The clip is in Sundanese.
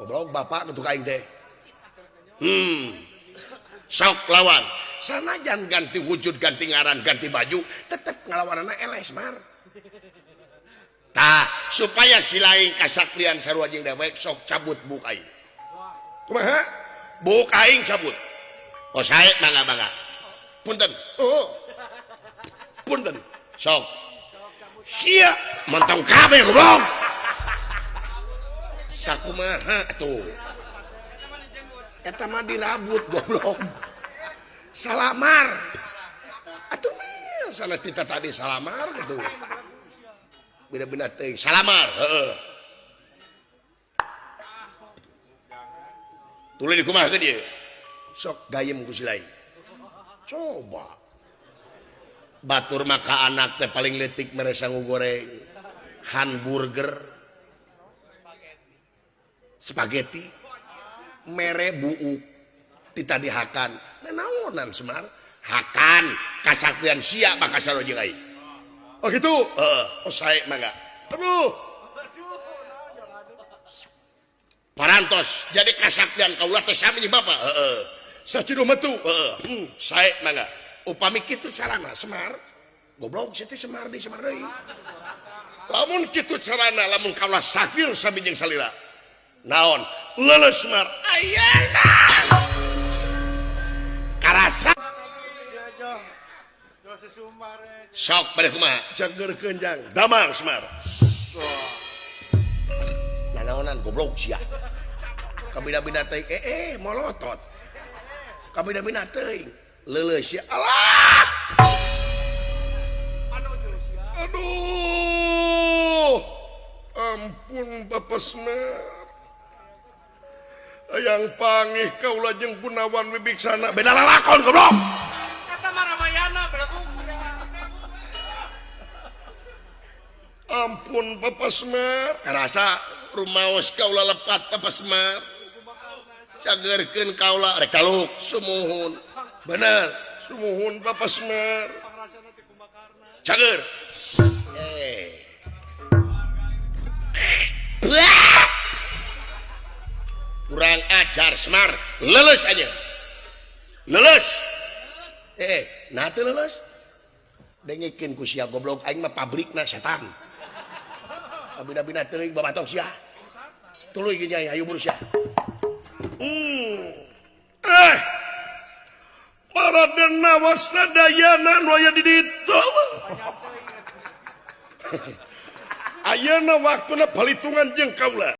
Goblok bapak kitu ka aing teh. Sok lawan. Sanajan ganti wujud, ganti ngaran, ganti baju, tetep ngalawanana eleh Semar. Tah, supaya si lain kasaktian sarua jeung dewek sok cabut buuk aing. Kumaha? Buuk aing cabut. Oh sae mangga-mangga. Punten. Oh. Punten. Sok. Sia montong kabeh goblok. Sakumaha atuh? Eta mah dirabut goblok. Salamar. Atuh mah sanes tita tadi salamar gitu. Beda-beda teuing salamar, heeh. Tuluy dikumahakeun ieu. Sok gayem ku si lain. Coba. Batur maka anak teh paling leutik mere sangu goreng, hamburger, spaghetti, mere buuk tita dihakan. Nanaonan Semar? Hakan kasaktian sia bakal sarua jeung aing. Oh gitu? Heeh. Oh sae mangga. Aduh. Parantos jadi kasaktian kaula teh sami jeung bapa. Heeh. Sacidu metu. Heeh. Sae mangga. Upami kitu carana Semar. Goblok sia teh Semar deui Semar deui. Lamun kitu carana lamun kaula sakil sami jeung salira. Naon? Leuleus Semar. Ayeuna. Karasa. Sok bade kumaha? Cageurkeun jang. Damang Semar. Nanaonan goblok sia. Kabina-bina teuing molotot. Kabina-bina teuing. Leuleus sia. Alah. Aduh. Ampun Bapak Semar. Hayang pangih kaula jeung Gunawan Wibiksana. Beda lalakon goblok. Kata Ramayana beraguk sia. Ampun Bapak Semar. Karasa rumaos kaula lepat Bapak Semar. Cageurkeun kaula rek taluk sumuhun. Bener, sumuhun Bapak Semar. Cager. Kurang ajar Semar, leuleus aja. Leuleus. Nah teu leuleus. Dengekeun ku sia goblok aing mah pabrikna setan. Kabina-bina teuing babatok sia. Tuluy gini ayo buru sia. Paraden Nawasadayana nu aya di ditu. Ayeuna waktuna palitungan jeung kaula.